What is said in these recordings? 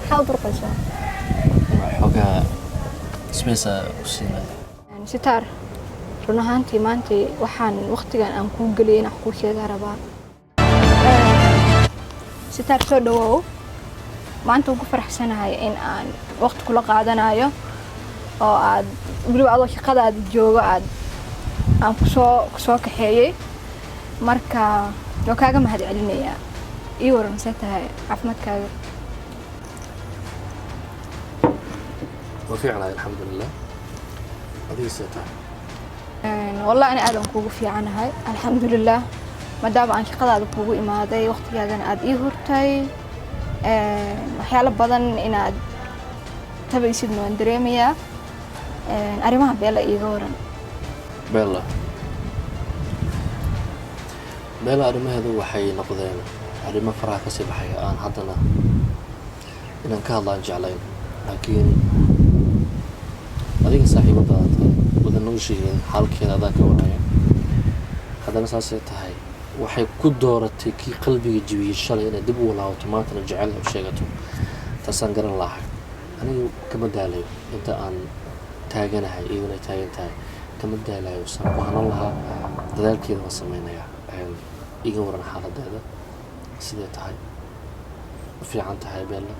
Maxaa u durqaysaa? Xoogaa space ku siinaya. Sitaar, run ahaantii maanta waxaan waqtigan aan kuu geliyay inaan wax kuu sheegaa rabaa. Sitaar, soo dhawow. Maanta waan ku faraxsanahay in aan waqti kula qaadanayo oo aad weliba adoo shaqadaada joogo aad aan kusoo kaxeeyey. Marka waa kaaga mahad celinayaa. Ii waran, see tahay caafimaadkaaga? Waa fiicnahay, alxamdulilah. Adiga see tahay? Wallahi ani aadan kuugu fiicanahay, alxamdulilah, maadaama aan shaqadaada kuugu imaaday, waqtigaagana aad ii hurtay. Waxyaalo badan inaad tabaysidna waan dareemayaa. Arrimaha Beela iiga waran. Bella, Bella arrimaheedu waxay noqdeen arrimo faraha kasii baxaya, aan haddana inaan ka hadlaan jeclayn, laakiin adiga saaxiibadaada tahay, wada nooshihiin, xaalkeeda adaa ka warhaya. Haddana saasay tahay, waxay ku dooratay kii qalbiga jibiyey shalay inay dib u walaabato, maantana jecel u sheegato. Taasaan garan lahay. Anigu kama daalayo inta aan taaganahay, iyaduna ay taagan tahay. Kama daalayo saan ku hanan lahaa, dadaalkeeda waan sameynayaa. Iga waran xaaladeeda, sidee tahay? U fiican tahay Beella?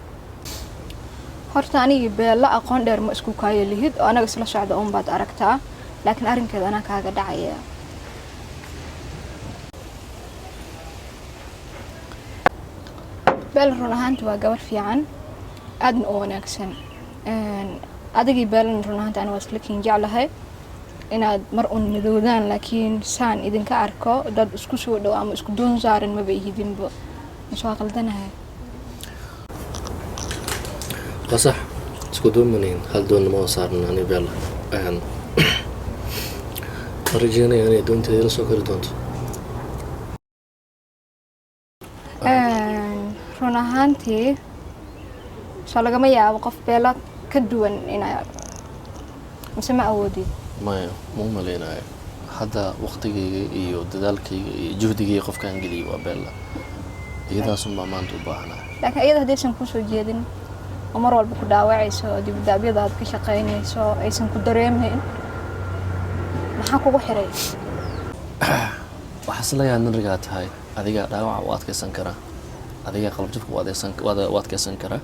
Horta anigii Beella aqoon dheer ma isku kaayo lihid oo anaga isla socda uun baad aragtaa, laakiin arrinkeeda anaa kaaga dhacaya. Beella run ahaanti waa gabar fiican, aadna u wanaagsan. Adigii Beellana run ahaanti ana waa isla kiin jeclahay inaad mar un midoodaan, laakiin saan idinka arko dad isku soo dhow ama isku doon saaran maba ihidinba. Mise waa qaldanahay? Waa sax, isku doomanayn, hal doonna ma saaran ani Beella. Waan rajeynaya inay doonteeda ila soo kori doonto. Run ahaantii soo lagama yaabo qof Beelo ka duwan inaa, mise ma awoodid? Maya, ma u maleynayo. Hadda waqtigayga iyo dadaalkayga iyo juhdigayga qofkaan geliyay waa Beella. Iyadaasun baa maanta u baahnaa. Laakiin iyada haddaysan kusoo jeedin oo mar walba ku dhaawacayso oo dibudaabyada aad ka shaqaynayso aysan ku dareemayn, maxaa kugu xiray? Waxaa is leeyahay narigaa tahay, adigaa dhaawaca u adkeysan karaa, adigaa qalabjabka u adkeysan karaa.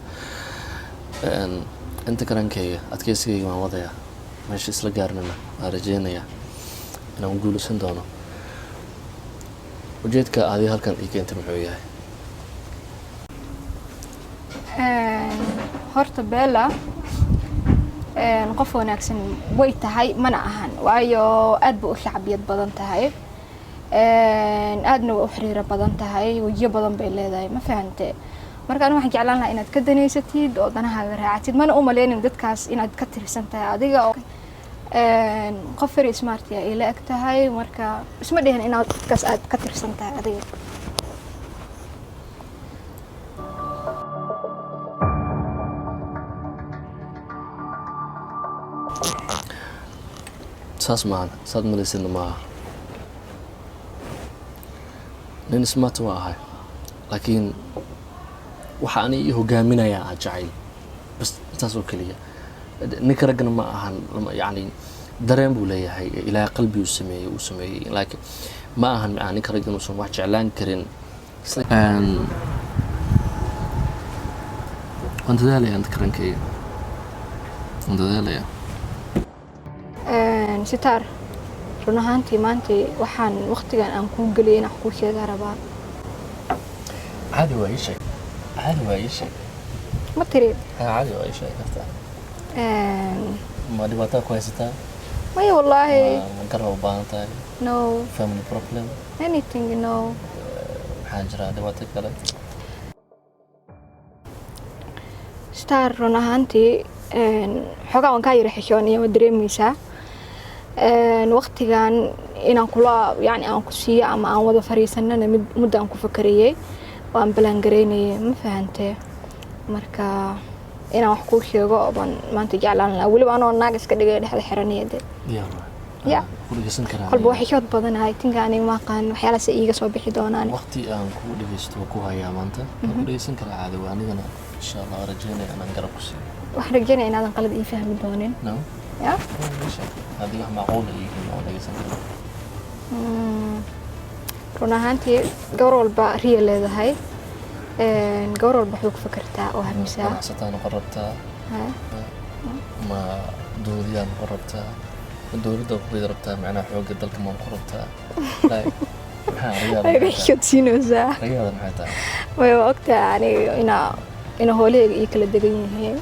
Inta karankayga adkeysigayga waan wadayaa. Meesha isla gaarnana waan rajeynayaa inaan guulaysan doono. Ujeedka adiga halkan ii keentay muxuu yahay? Horta Bella qof wanaagsan way tahay, mana ahan, waayo aad ba u shacbiyad badan tahay, aadna way u xiriiro badan tahay, wejiyo badan bay leedahay, ma fahante? Marka aniga waxaan jeclaan lahaa inaad ka danaysatid oo danahaaga raacatid. Mana u maleynin dadkaas inaad ka tirsan tahay adiga oo qof very smart ah ay la eg tahay. Marka isma dhihin inaad dadkaas aad ka tirsan tahay adiga. Saas maahan, saad malaysidna maaha. Nin smart waa ahay, laakiin waxa ani ii hogaaminayaa ah jacayl bas, intaas oo keliya. Ninka raggana ma ahan yacni dareen buu leeyahay, ilaa qalbi uu sameeyey, laakiin ma ahan macnaa ninka ragga inuusan wax jeclaan karin. Waan dadaalayaa inta karankayga, waan dadaalayaa. Sitaar, run ahaantii maanta waxaan waqtigan aan kuu geliyay inaan wax kuu sheegaa rabaa. Caadi waa, ii sheeg, caadi waa, ii sheeg. Ma tiri? Caadi waa, ii sheegi kartaa. Ma dhibaataa ku haysataa? Maya wallaahi. Ma garab u baahan tahay? No. Family problem? Anything, no. Maxaa jira, dhibaato kale? Star, run ahaantii xoogaa waan kaa yara xishoonaya, ma dareemeysaa? Waqtigan inaan kula yani aan ku siiyo ama aan wada fariisanana mid muddo aan ku fakarayay oo aan balaan garaynayay, ma fahantee? Marka inaan wax kuu sheego baan maanta jeclaan lahaa, weliba anoo naag iska dhigay dhexda xiranaya dee. Diyaar waay. Ya. Ku dhegeysan karaa. Kolba waa xishood badanahay tinka, aniga ma aqaan waxyaalahaas iiga soo bixi doonaan. Waqti aan kugu dhegeysto waa ku hayaa maanta, waan ku dhegeysan karaa, caadi waa anigana. Insha Allah, waan rajeynaya inaan garab ku siiyo. Waxaan rajeynaya inaadan qalad ii fahmi doonin. No. Ya. Haddii wax macquul ay yihiin oo dhegeysan karo. Run ahaantii gabar walba riya leedahay. Gabar walba waxay ku fakartaa oo hamisaa. Ganacsataa noqon rabtaa? Ha? Ma dowladiyaa noqon rabtaa? Ma dowladda ku bidi rabtaa, macnaha xoogga dalka ma noqon rabtaa? Like, maxaa riyada? Ay xishoodsiinaysaa. Riyada maxay tahay? Way waa ogtahay aniga ina hoolahayga ii kala degan yihiin,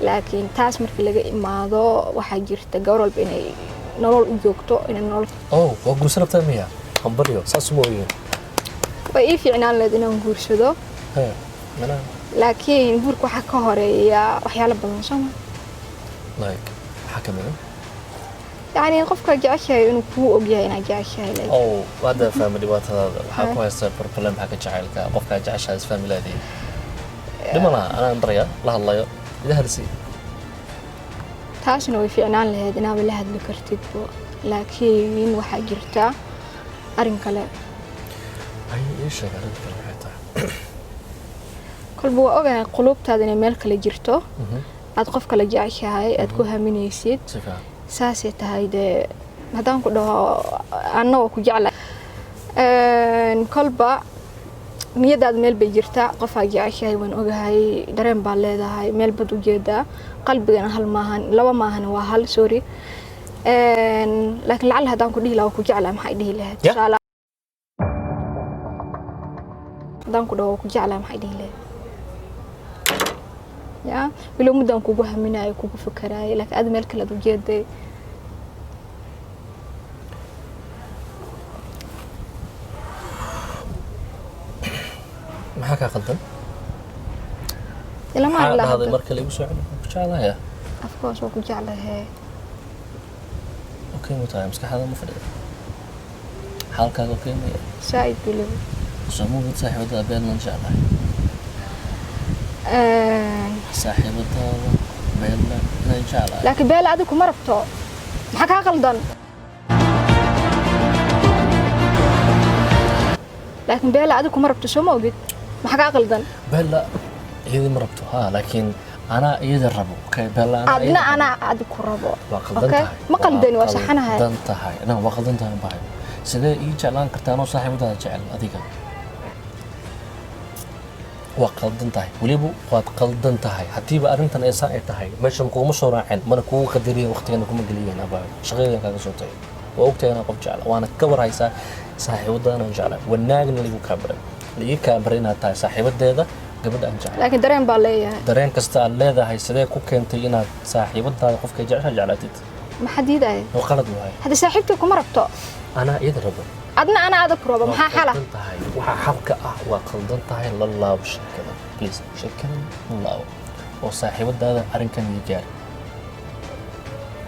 laakiin taas markii laga imaado waxaa jirta gabar walba inay nolol u joogto, inay nolol. Oh, waa guursan rabtaa miya? Hambalyo, saas uma oyin. Way ii fiicnaan lahayd inaan guursado. He, macnaha. Laakiin guurka waxaa ka horeeya waxyaalo badan, soo ma? Like, maxaa ka mid ah? Yacni qofka jeceshahay inuu kuu ogyahay inaad jeceshahay, like. Oh, hadda fahmi dhibaatadaada. Waxaa ku haysta problem xagga jacaylka. Qofkaa jeceshahay isfahmi laadiin, dhima laha, anaan baraya la hadlayo ida hadlsi. Taasna way fiicnaan lahayd inaaba la hadli kartidbo, laakiin waxaa jirta arrin kale. Ay, ii sheeg arrinta kale maxay tahay? Kolba waa ogahay quluubtaada inay meel kale jirto, aad qof kale jeceshahay, aad ku haminaysid. Si fiican. Saasay tahay dee, haddaan ku dhaho anna waa ku jeclahay. Kolba niyadaada meel bay jirtaa, qofaa jeceshahay waan ogahay, dareen baa leedahay, meel baad ujeedaa, qalbigana hal maahan, laba maahan, waa hal, sorry. Laakiin lacala haddaan ku dhihi lahaa waa ku jeclahay, maxay dhihi lahayd? Yeah. Tusaale, haddaan ku dhaho waa ku jeclahay, maxay dhihi lahayd? Ya weliba muddaan kugu haminayo, kugu fikeraayay, laakiin aad meel kale aad ujeeday. Maxaa kaa qaldan? Ilama Maxaa ilaa dhahday? Hadda. Marka laigu soo celi, waan ku jeclahaya. Of course waa ku jeclahay. Okay, ma tahay maskaxdaada ma fadhida xaalkaaga? Okay maya? Saaid weliba. Soo mugid saaxiibadada beenlan jeclahay? Saaxiibadaada beenla inaan jeclahay. Laakiin beela adigu kuma rabto, maxaa kaa qaldan? Laakiin beela adigu kuma rabto, soo ma ogid? Maxaa kaa qaldan? Bella iyada ma rabto, ha, laakiin anaa iyada rabo. Okay, Bella anaa Adna iyada rabo. Anaa adigu ku rabo. Waa qaldan Okay? tahay. Ma qaldani, waa saxanahay. Qaldan tahay. No, waa qaldan tahay bahay. Sidee ii jeclaan kartaa anoo saaxiibadaada jecel adiga? Waa qaldan tahay, weliba waad qaldan tahay. Haddiiba arrintan ay saan ay tahay, meeshan kuguma soo raaceen, mana kugu qadariyeen, waqtigana kuma geliyeen abaayo. Shaqadeedan kaaga soo tagay. Waa ogtahay inaan qof jecla, waana ka war haysaa saaxiibadaada inaan jeclay. Wanaagna laigu kaa baray, laii kaa baray inaad tahay saaxiibadeeda gabadha aan jeclay. Laakiin dareen baa leeyahay. Dareen kasta aad leedahay, sidee ku keentay inaad saaxiibadaada qofka jecesha jeclaatid? Maxaa diidaya? Oo qalad waaye. Hadda saaxiibtay kuma rabto. Anaa iyada rabo. Adna anaa adag ku rabo, maxaa xala? Qaldan tahay. Waxaa xalka ah, waa qaldan tahay, la laabo sheekada, please. Sheekadan la laabo oo saaxiibadaada arrinkan iyo gaari.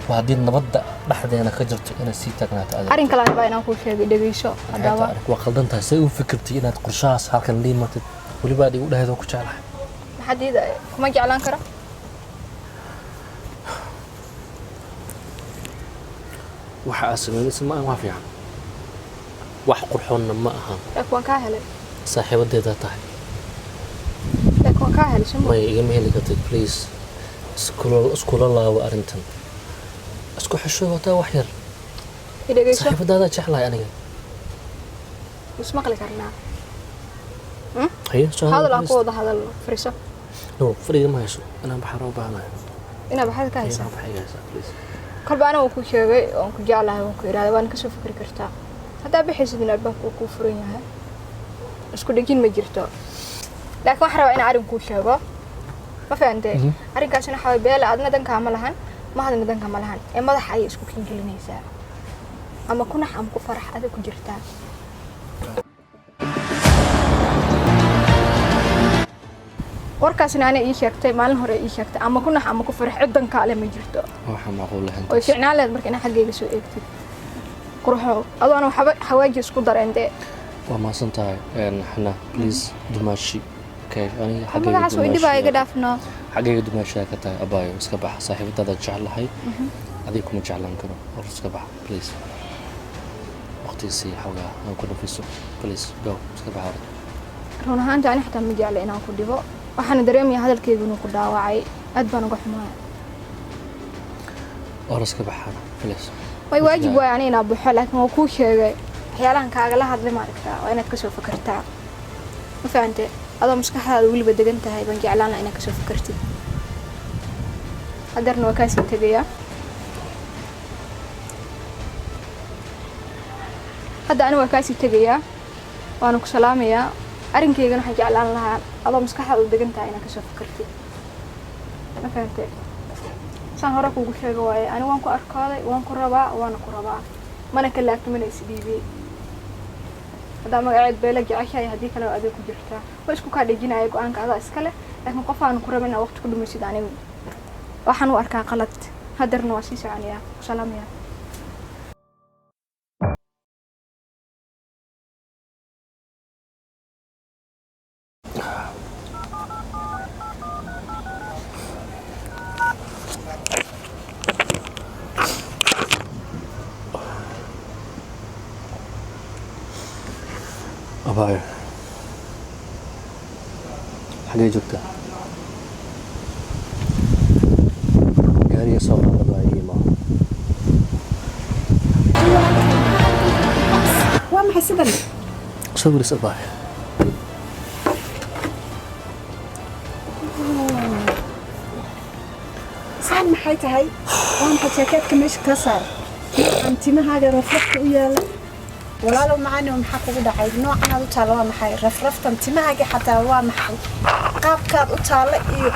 Waa haddii nabadda dhexdeena ka jirto inaad sii taagnaato adiga. Arrin kale baa inaan kuu sheegay, dhegeyso haddaba. Waa qaldan tahay. See u fikirtay inaad qorshahaas halkan la imaatid, weliba aad igu dhahayd oo ku jeclahay? Maxaa diidaya? Kuma jeclaan karo? Waxa aad samaynaysa ma ahan wax fiican, wax qurxoonna ma ahan. Laakiin waan kaa helay. Saaxiibadeedaa tahay. Laakiin waan kaa helay, suma? May, igama heli kartid. Please, iskula laabo arrintan, isku xisho wataa wax yar. Dhegeyso. Saaxiibadaadaa jeclahay aniga. Ismaqli karnaa? Haye, soo Hadal aan please. ku wada hadalno, fariiso. No, fadhiga ma hayso, inaan baxaan u baahanahay. Inaad baxada ka haysaa? Inaan baxay haysaa, please. Kolba aniga waan ku sheegay, waan ku jeclahay, waan ku ihahday, waana kasoo fikri kartaa. Haddaa bixaysid in albaabka uu kuu furan yahay, isku dhegin ma jirto. Laakiin waxaan rabaa inaan arrin kuu sheego, ma fahantay? Arrinkaasina waxaa waye, beela adna dankaa ma lahan, mahadna danka ma lahan, ee madaxa ayay isku kingelinaysaa. Ama ku nax ama ku farax, adig ku jirtaa. Warkaasina ana ii sheegtay maalin hore ii sheegtay, ama ku nax ama ku farax, cid dankaa leh ma jirto. Waxaa macquul lahayn. Way fiicnaan lahayd marka inaad xaggayga soo eegtid, qurxo, adoona waxba xawaaji isku dareen dee. Waa mahadsan tahay Xana. Please, dumaashi, okay, aniga xaggayga Magacaas way dhibaa, iga dumaashiyaa. Dhaafno. Xaggayga dumaashiyaa ka tahay abaayo. Iska baxa. Saaxiibadaada jeclahay, adiga kuma jeclaan karo. Hor iska baxa, please. Waqtigiisii xoogaa aan ku nafiso. Please, go, iska baxa hore. Run ahaanta ani xataa ma jecla inaan ku dhibo. Waxaana dareemayaa hadalkaygu inuu ku dhaawacay. Aad baan uga xumahay. Waa iska baxaana, please. Way waajib waay ani inaa baxo, laakiin waa kuu sheegay waxyaalahan kaagala hadlay. Maaragtaa, waa inaad kasoo fakartaa, ma fahante? Adoo maskaxdaada weliba degan tahay baan jeclaan lahaa inaad kasoo fakartid. Hadeerna waa kaasii tegayaa. Hadda ani waa kaasii tegayaa, waana ku salaamayaa. Arrinkaygana waxaan jeclaan lahaa adoo maskaxdaada u degan tahay inaad kasoo fakartid, ma fahante? Saan hore kuugu sheega waaye, ani waan ku arkooday, waan ku rabaa, waana ku rabaa, mana ka laabto, mana isdhiibiyey. Haddaa magaceed beela jeceshahay, haddii kale adiga ku jirtaa, waa isku kaa dhejinaya. Go-aanka adaa iska leh, laakiin qof aan ku rabin inaad waqti ku dhumaysid anigu waxaan u arkaa qalad. Hadeerna waa sii soconayaa, ku salaamaya. Abaayo, xagee joogtaa? Gaariga soo qaada, abaayo, ii imaa. Waa maxay sidan? Soo gelis, abaayo. Saan maxay tahay? Waa maxay jaakeetka meesha kaa saara aan timahaaga rafrafka u yaala? Walaalow macaani, maxaa kugu dhacay? Noocan aad u taalla waa maxay? Rafraftan timahaaga xataa waa maxay? Qaabkaad u taalla iyo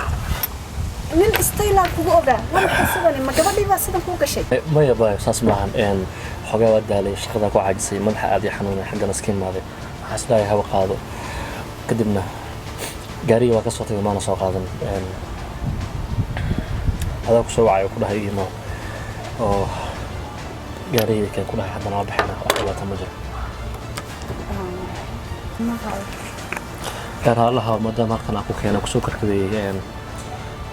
nin istaylaan kugu ogaa, waa maxay sidani? Ma gabadhii baa sidan kuu gashay? Maya abaayo, saas maahan. Xogaa waa daalay, shaqadaa ku caajisay, madaxa aad ii xanuunay, xaggana iska imaaday. Waxaa isdhahay hawa qaado, kadibna gaariga waa ka soo tagay, maana soo qaadan. Adaa kusoo wacay oo ku dhahay ii imaa oo gaarigii keen ku dhahay. Haddana waa baxayna, wax dhibaata ma jiro. Gaar haalaha, maadaama halkan aan ku keeno, kusoo karkadeeyey,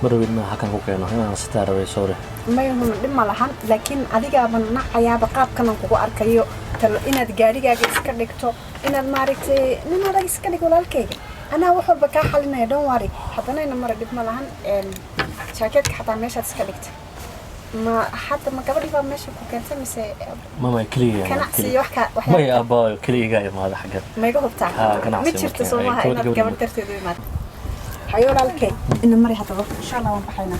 ma rabin inaan halkan ku keeno, inaan sitaa rabay, sorry. Mayhun, dhib ma lahan, laakiin adigaaba nacayaaba qaabkanan kugu arkayo. Talo inaad gaarigaaga iska dhigto, inaad maaragtay nin adag iska dhig. Walaalkayga, anaa wax walba kaa xalinaya, don't worry. Haddana ina mara, dhib ma lahan. Jaakeetka xataa meeshaad iska dhigta, ma hadda ma gabadhii baa meesha ku keentay mise mama keliya? Ganacsi iyo wax ka Maya abaayo, keligigaa imaada xaggan. Mayga hubtaa? Ha, ganacsi ma jirto. ma Soo maaha keenay. inaad gabadh gabadh darteed u imaado. Hayo walaalkay, ina mari haddaba, insha Allah waan baxaynaa.